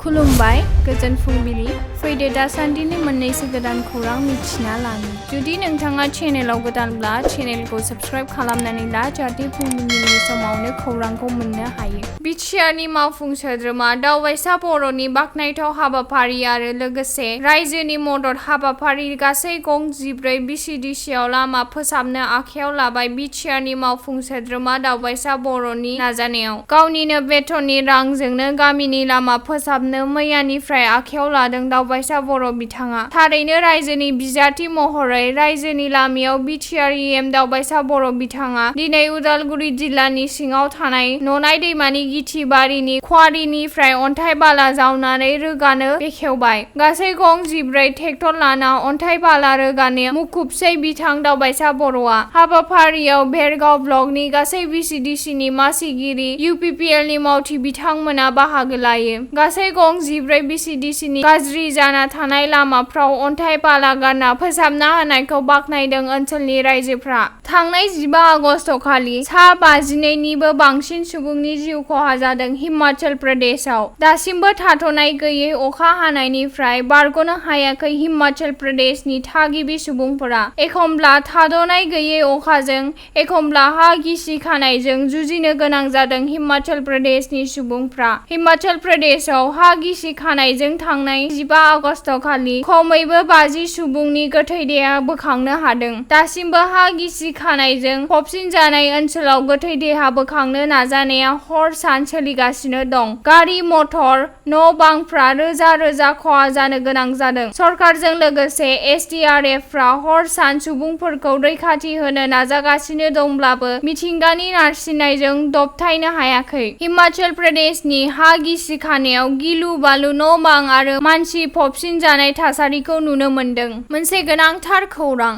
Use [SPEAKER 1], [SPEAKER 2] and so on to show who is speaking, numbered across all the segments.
[SPEAKER 1] खुलुमबाय गोजोन फुंबिलि फैदो दासान्दिनि मोननैसो गोदान खौरां मिथिना लानो जुदि नोंथाङा चेनेलाव गोदानब्ला चेनेलखौ साबस्क्राइब खालामनानै ला जाहाथे फुंबिलिनि समावनो खौरांखौ मोननो हायो। बिटिआरनि मावफुं सोद्रोमा दावबायसा बर'नि बाखनायथाव हाबाफारि आरो लोगोसे रायजोनि मदद हाबाफारि गासै गं 14 बिसिडिसिआव लामा फोसाबनो आखायाव लाबाय। बिटिआरनि मावफुं सोद्रोमा दावबायसा बर'नि नाजानायाव गावनिनो बेथननि रांजोंनो गामिनि लामा फोसाबनो मैयानिफ्राय आखायाव लादों दावबायसा बर' बिथाङा। थारैनो रायजोनि बिजाथि महरै रायजोनि लामायाव बिटिआर दावबायसा बर' बिथाङा दिनै उदालगुरि जिल्लानि सिङाव थानाय ननाय दैमानि गिथिबारिनि क्वारीनिफ्राय अन्थाइ बाला जावनानै रोगानो बेखेवबाय। गासै गं 14 ट्रेक्टर लाना अन्थाइ बाला रोगानो मुखुबसै बिथां दावबायसा बर'आ। हाबाफारियाव भेरगाव ब्लकनि गासै बिसिडिसिनि मासिगिरि इउपिपिएलनि मावथि बिथांमोना बाहागो लायो। गासै गं 14 बिसिडिसिनि गाज्रि जाना थानाय लामाफ्राव अन्थाइ बाला गारना फोसाबना होनायखौ बाख्नायदों ओनसोलनि रायजोफ्रा। थांनाय 15 आगस्ट खालि सा 52 निबो बांसिन सुबुंनि जिउ खहा जादों हिमाचल प्रदेशआव। दासिमबो थाथ'नाय गैयै अखा हानायनिफ्राय बारग'नो हायाखै हिमाचल प्रदेशनि थागिबि सुबुंफोरा। एखमब्ला थाद'नाय गैयै अखाजों एखमब्ला हा गिसि खानायजों जुजिनो गोनां जादों हिमाचल प्रदेशनि सुबुंफ्रा। हिमाचल प्रदेशआव हा गिसि खानायजों थांनाय 15 आगस्ट खालि खमैबो 50 सुबुंनि गोथै देहा बोखांनो हादों। दासिमबो हा गिसि खानायजों फबसिन जानाय ओनसोलाव गोथै देहा बोखांनो नाजानाया हर सान सोलिगासिनो दं। गारि मटर न' बांफ्रा रोजा रोजा खहा जानो गोनां जादों। सरकारजों लोगोसे एसडीआरएफफ्रा हर सान सुबुंफोरखौ रैखाथि होनो नाजागासिनो दंब्लाबो मिथिंगानि नारसिननायजों दबथायनो हायाखै। हिमाचल प्रदेशनि हा गिसि खानायाव गिलु बालु न' बां आरो मानसि फबसिन जानाय थासारिखौ नुनो मोन्दों। मोनसे गोनांथार खौरां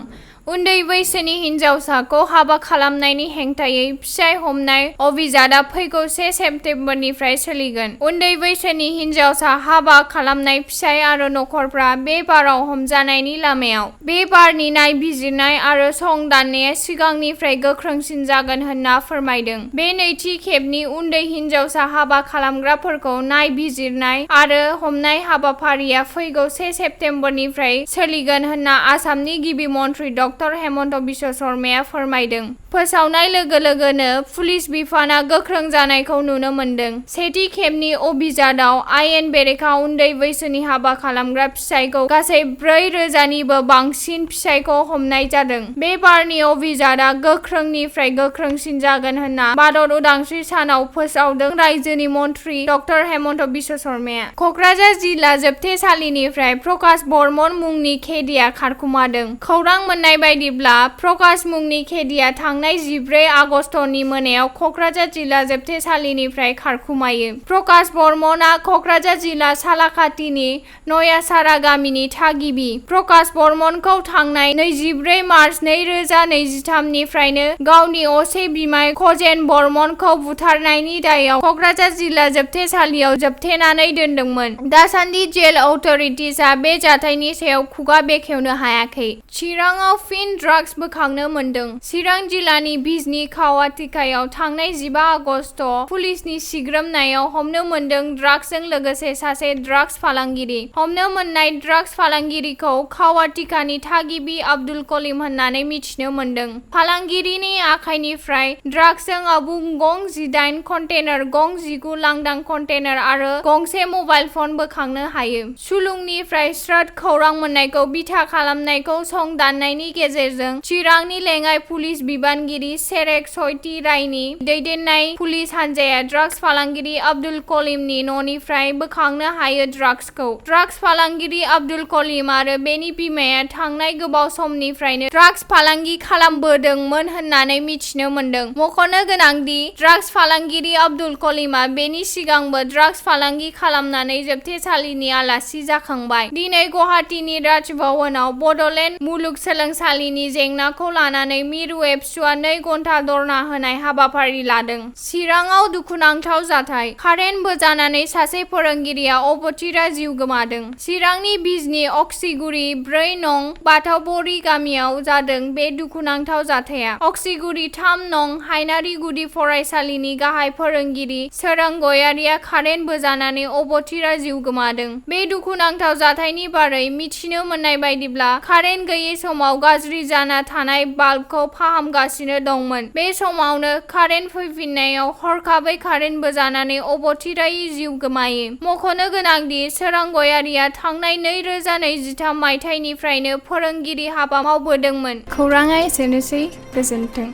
[SPEAKER 1] उन्दै बैसोनि हिनजावसाखौ हाबा खालामनायनि हेंथायै फिसाय हमनाय अभियानआ फैगौ 1 सेप्तेम्बरनिफ्राय सोलिगोन। उन्दै बैसोनि हिनजावसा हाबा खालामनाय फिसाय आरो नखरफ्रा बे बाराव हमजानायनि लामायाव। बे बारनि नायबिजिरनाय आरो सं दाननाया सिगांनिफ्राय गोख्रोंसिन जागोन होनना फोरमायदों। बे नैथि खेबनि उन्दै हिनजावसा हाबा खालामग्राफोरखौ नायबिजिरनाय आरो हमनाय हाबाफारिया फैगौ 1 सेप्तेम्बरनिफ्राय सोलिगोन होनना आसामनि गिबि मन्थ्रि डक्टर हेमन्त बिश्व शर्माया फोरमायदों। फोसावनाय लोगो लोगोनो पुलिस बिफानआ गोख्रों जानायखौ नुनो मोन्दों। सेथि खेबनि अभियानाव आयेन बेरेखा उन्दै बैसोनि हाबा खालामग्रा फिसायखौ गासै 4,000 निबो बांसिन फिसायखौ हमनाय जादों। बे बारनि अभियानआ गोख्रोंनिफ्राय गोख्रोंसिन जागोन होनना भारत उदांस्रि सानाव फोसावदों रायजोनि मन्थ्रि डक्टर हेमन्त बिश्व शर्माया। क'क्राझार जिल्ला जोबथेसालिनिफ्राय प्रकाश बर्मन मुंनि खेदिया खारखुमादों। खौरां मोननाय बायदिब्ला प्रकाश मुंनि खेदिया थांनाय 14 आगस्टनि मोनायाव क'क्राझार जिल्ला जोबथेसालिनिफ्राय खारखुमायो। प्रकाश बर्मनआ क'क्राझार जिल्ला सालाकाटिनि नयासारा गामिनि थागिबि। प्रकाश बर्मनखौ थांनाय 24 मार्च 2023 निफ्रायनो गावनि असे बिमाय खजेन बर्मनखौ बुथारनायनि दायाव क'क्राझार जिल्ला जोबथेसालियाव जोबथेनानै दोनदोंमोन। दासान्दि जेल अथ'रिटिसआ बे जाथायनि सायाव खुगा बेखेवनो हायाखै। चिराङाव फिन ड्राग्स बोखांनो मोन्दों। चिरां जिल्लानि बिजनी खावाटिकायाव थांनाय 15 आगस्ट पुलिसनि सिग्रोमनायाव हमनो मोन्दों ड्राग्सजों लोगोसे सासे ड्राग्स फालांगिरि। हमनो मोननाय ड्राग्स फालांगिरिखौ खावाटिकानि थागिबि आब्दुल कलिम होननानै मिथिनो मोन्दों। फालांगिरिनि आखाइनिफ्राय ड्राग्सजों आबुं गं 18 कन्टेनार, गं 19 लांदां कन्टेनार आरो गंसे मबाइल फन बोखांनो हायो। सुलुंनिफ्राय स्रोद खौरां मोननायखौ बिथा खालामनायखौ सं दाननायनि गेजेरजों चिरांनि लेङाइ पुलिस बिबानगिरि सेरेक सयति रायनि दैदेननाय पुलिस हानजाया ड्राग्स फालांगिरि आब्दुल कलिमनि न'निफ्राय बोखांनो हायो ड्राग्सखौ। ड्राग्स फालांगिरि आब्दुल कलिम आरो बेनि बिमाया थांनाय गोबाव समनिफ्रायनो ड्राग्स फालांगि खालामबोदोंमोन होननानै मिथिनो मोन्दों। मख'नो गोनांदि ड्राग्स फालांगिरि आब्दुल कलिमा बेनि सिगांबो ड्राग्स फालांगि खालामनानै जोबथेसालिनि आलासि जाखांबाय। दिनै गुवाहाटीनि राजभवनाव बड'लेण्ड मुलुगसोलोंसालि फरायसालिनि जेंनाखौ लानानै मिरु एबसुआ 2 घन्टा धरना होनाय हाबाफारि लादों। चिराङाव दुखुनांथाव जाथाय। कारेन्ट बोजानानै सासे फोरोंगिरिया अबथिरा जिउ गोमादों। चिरांनि बिजनी अक्सिगुरी 4 नं बाथावबरी गामियाव जादों बे दुखुनांथाव जाथाया। अक्सिगुरी 3 नं हायनारि गुदि फरायसालिनि गाहाय फोरोंगिरि सोरां गयारिया कारेन्ट बोजानानै अबथिरा जिउ गोमादों। बे दुखुनांथाव जाथायनि बारै मिथिनो मोननाय बायदिब्ला कारेन्ट गैयै समाव गाज्रि जाना थानाय बाल्बखौ फाहामगासिनो दंमोन। बे समावनो कारेन्ट फैफिननायाव हरखाबै कारेन्ट बोजानानै अबथिरायै जिउ गोमायो। मख'नो गोनांदि सोरां गयारिया थांनाय 2023 मायथाइनिफ्रायनो फोरोंगिरि हाबा मावबोदोंमोन। खौराङा एसेनोसै। गोजोन्थों।